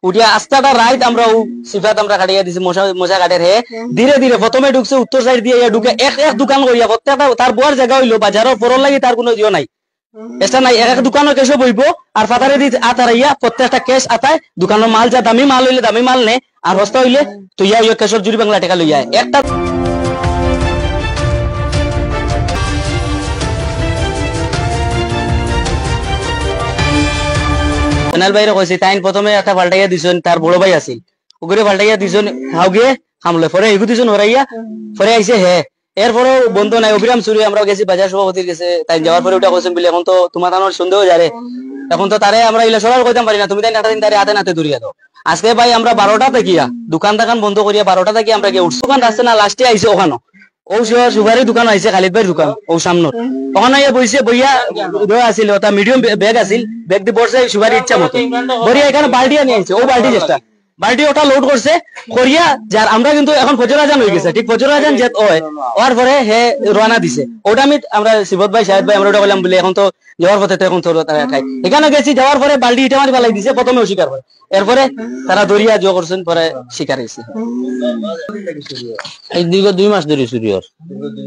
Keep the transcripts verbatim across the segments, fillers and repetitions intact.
উঠিয়া আস্তাটা রাইত আমরা ও সিফাত আমরা কাটাইয়া দিছি, মশা, মশা কাটের হে। ধীরে ধীরে প্রথমে ঢুকছে উত্তর সাইড দিয়া, ইয়া ঢুকে এক, এক দোকান করিয়া, প্রত্যেকটা তার বওয়ার জাগা অইলো, বাজারর পরর লাগি তার কুনু ইয়ে নাই। এক্সট্রা নাই, এক এক দোকানর ক্যাশো বইবো, আর ফাতারেদি আতারাইয়া প্রত্যেকটা ক্যাশ আতায়, দোকানর মাল যা দামি মাল অইলে দামি মাল নে, আর হস্তা অইলে তো ইয়া ইয়া ক্যাশর জুড়ি বাংলা টেকা লইয়া আয়। একটা সোনাল ভাইরে কইছি, তাইন প্রথমে একটা পাল্টাইয়া দিছইন, তার বড় ভাই আছিল, ওগুরে পাল্টাইয়া দিছইন, হাউগে হামলে, পরে এগু দিছইন হরাইয়া, পরে আইছে হে। এরপরেও বন্ধ নাই, অভিরাম চুরি, আমরা গেছি বাজার সভাপতির গেছে, তাইন যাওয়ার পরে ওটা কইছেন বলে, এখন তো তোমার তানোর সন্দেহ যারে, এখন তো তারে আমরা ইলা সরার কইতাম পারি না, তুমি তাইন একটা দিন তারে হাতে নাতে ধরিয়া দাও। আজকে ভাই আমরা বারোটা থাকিয়া, দোকান দোকান বন্ধ করিয়া বারোটা থাকি আমরা গিয়া উঠছি, দোকান রাস্তা না, লাস্টে আইছে ওখানো, ও সু-, সুপারি দোকান আইছে, খালিদ ভাইর দোকান, ও সামনে। ওখানে আইয়া বইছে, বইয়া রয়ে আছিল, ওটা মিডিয়াম ব্যাগ আছিল, ব্যাগ দি ভরছে সুপারি ইচ্ছা মতো। ভরিয়া এখানে বালটি আনি আইছে, ও বালটি যেটা, বালটি ওটা লোড করছে, করিয়া যার আমরা কিন্তু এখন ফজর আজান হয়ে গেছে, ঠিক ফজর আজান যে হয়, হওয়ার পরে হে রওনা দিছে। ওটা আমি, আমরা সিবত ভাই, শাহেদ ভাই, আমরা ওটা বললাম বলে, এখন তো যাওয়ার পথে তো এখন তো তারা খাই। এখানে গেছি, যাওয়ার পরে বালটি ইটা মারি ফালাই দিছে, প্রথমে অস্বীকার করে, এরপরে তারা দরিয়া জো করছেন, পরে স্বীকার হয়েছে। এই দীর্ঘ দুই মাস ধরে চুরি হয়।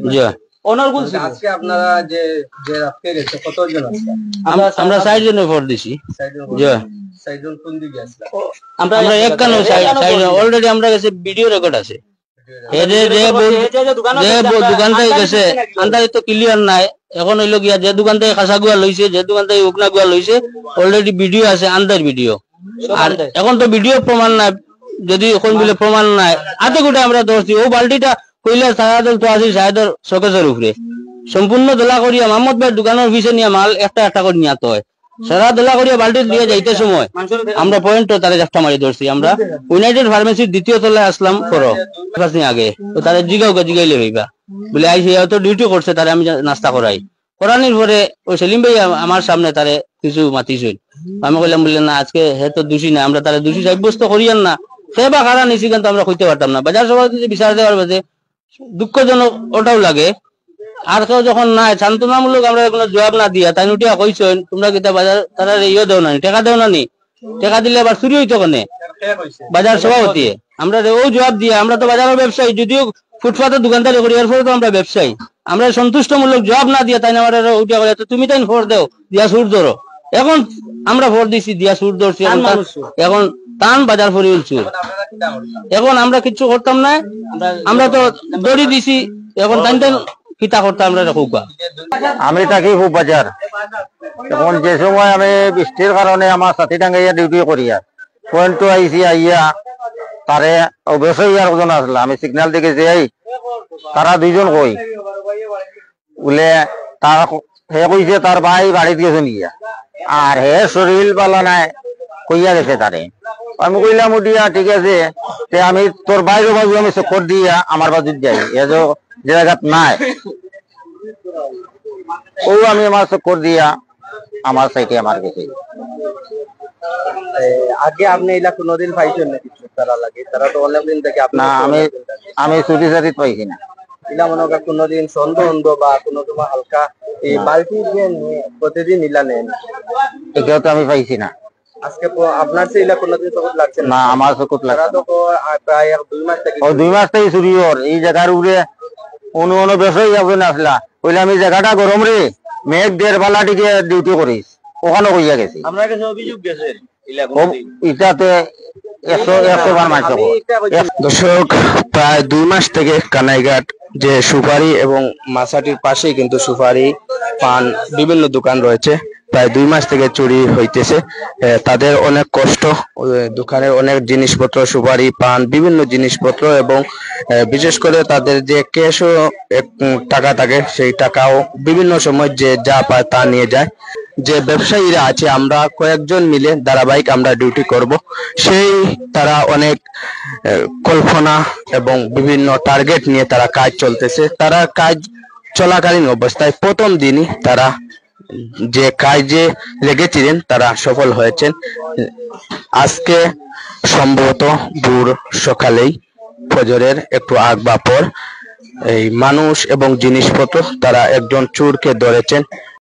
জি। অনর্গল ছিল। আজকে আপনারা যে, যে রাখতে গেছে, কতজন আছে? আম-, আমরা চারজনে ফোর দিছি। চারজন ফোর জি। দিছি। চারজন কোন দিকে আসলে? আমরা আমরা এক কানো চার-, চারজন। Already আমরা গেছে ভিডিও রেকর্ড আছে। এ যে, যে ব-, যে ব-, দোকান থেকে গেছে, আন্দাজ তো ক্লিয়ার নাই। এখন হইলো গিয়া যে দোকান থেকে খাসা গুয়া লইছে, যে দোকান থেকে উকনা গুয়া লইছে, already ভিডিও আছে, আন্দাজ ভিডিও। আর এখন তো ভিডিও প্রমাণ নাই, যদি কোন বলে প্রমাণ নাই, হাতে গোটা আমরা ধরছি। ও বালতিটা কইলা সারা দল তো আছি, সারা দল শোকেসের উপরে। সম্পূর্ণ দলা করিয়া মোহাম্মদ ভাইয়ের দোকানের পিছে নিয়ে মাল একটা একটা করে নিয়ে আতো হয়। সারা দলা করিয়া বালতি দিয়ে যাইতে সময় আমরা পয়েন্টও তারে জাপটা মারি ধরছি। আমরা ইউনাইটেড ফার্মেসির দ্বিতীয় তলায় আসলাম, পড়ো পাঁচ দিন আগে। তো তারে জিগাও গা, জিগাইলে হইবা। বলে, "আইসি, ও তো ডিউটি করছে, তারে আমি যা-, নাস্তা করাই।" করানির পরে ওই সেলিম ভাই আম-, আমার সামনে তারে কিছু মাতিছইন। আমি কইলাম, বললেন, "না, আজকে হে তো দোষী না, আমরা তারে দোষী সাব্যস্ত করিয়ার না। হে বা কারা নিছি, কিন্তু আমরা কইতে পারতাম না।" বাজার সভাপতি বিচার দেওয়ার বাদে দুঃখজনক ওটাও লাগে। আর কেউ যখন নাই, সান্ত্বনামূলক আমরা কোনো জবাব না দিয়া, তাই উঠিয়া কইছইন, "তোমরা কিতা বাজার, তারা ইয়ে দেও না নি, টেকা দেও না নি? টেকা দিলে আবার চুরি হইতো কেনে?" বাজার সভাপতি, আমরা রে ও জবাব দিয়া, আমরা তো বাজারের ব্যবসায়ী, যদিও ফুটপাতের দোকানদারি করি, এরপরে তো আমরা ব্যবসায়ী। আমরা সন্তুষ্টমূলক জবাব না দিয়া তাই না, আমরা উঠিয়া করি, "তো তুমি তাই ফোর দেও, দিয়া সুর ধরো।" এখন আমরা ফোর দিছি, দিয়া সুর ধরছি, এখন তান, এখন তান বাজার ফরি চুর। এখন আমরা কিচ্ছু করতাম না, আমরা তো দড়ি দিছি, এখন তান তান কিতা করতাম আমরা রাখুকা। আমি থাকি খুব বাজার। এখন যে সময় আমি বৃষ্টির কারণে আমার সাথী টাঙ্গাইয়া ডিউটি করি আর পয়েন্টও আইছি, আইয়া তারে অবশ্যই আর একজন আসলা, আমি সিগন্যাল দিকে যাই, তারা দুইজন কই বলে, তার ক-, হে কইছে তার ভাই বাড়িত গেছে নিয়া, আর হে শরীর বালা নাই, কইয়া গেছে তারে। আমি কইলাম, "উঠিয়া ঠিক আছে, তে আমি তোর বাইরে বাজু আমি চক্কর দিয়া আমার বাজুত যাই, এ যে, যে জায়গাত নাই।" ও আমি আমার চক্কর দিয়া আমার সাইডে আমার গেছে। এ, আগে আপনি এলা কোনোদিন পাইছেন নাকি তারা লাগে? তারা তো অনেক দিন থেকে আপনি না, তো আমি, অনেক দিন থেকে। আমি চুরি চারিত পাইছি না। এলা মনে হয় কোনোদিন সন্দেহ সন্দেহ বা কোনো সময় হালকা এই বালতি দিয়ে নিয়ে প্রতিদিন এলা নেন। এটাও তো আমি পাইছি না। আজকে প-, আপনার সে এলা কোনোদিন চকুত লাগছে না? না, আমার চকুত লাগছে তারা তো না। ক-, আ, প্রায় এক দুই মাস থেকে ও, দুই মাস থেকে চুরি ওর। এই জায়গার উপরে অন্য অন্য ব্যবসায়ী একজন আসলা। কইলে, "আমি জায়গাটা গরম রে, মেঘ দের বালা টিকে ডিউটি করিস।" ওখানে কইয়া গেছি। আপনার কাছে অভিযোগ গেছে? এলা ও, কোনোদিন? ইটাতে একশো, একশো বার মানছে আমি কো। এটা কইছি। এক- দর্শক, প্রায় দুই মাস থেকে কানাইঘাট যে সুপারি এবং মাছাটির পাশেই কিন্তু সুপারি, পান, বিভিন্ন দোকান রয়েছে। প্রায় দুই মাস থেকে চুরি হইতেছে। এ, তাদের অনেক কষ্ট, এ, দোকানের অনেক জিনিসপত্র, সুপারি, পান, বিভিন্ন জিনিসপত্র এবং, এ, বিশেষ করে তাদের যে ক্যাশও এক, উম, টাকা থাকে, সেই টাকাও বিভিন্ন সময় যে যা পায় তা নিয়ে যায়। যে ব্যবসায়ীরা আছে, আমরা কয়েকজন মিলে ধারাবাহিক আমরা ডিউটি করব, সেই তারা অনেক, এ, কল্পনা এবং বিভিন্ন টার্গেট নিয়ে তারা কাজ চলতেছে। তারা কাজ চলাকালীন অবস্থায় প্রথম দিনই তারা যে কাজে লেগেছিলেন, তারা সফল হয়েছেন। আজকে সম্ভবত ভোর সকালেই, ফজরের একটু আগ বা পর, এই মানুষ এবং জিনিসপত্র তারা একজন চোরকে ধরেছেন।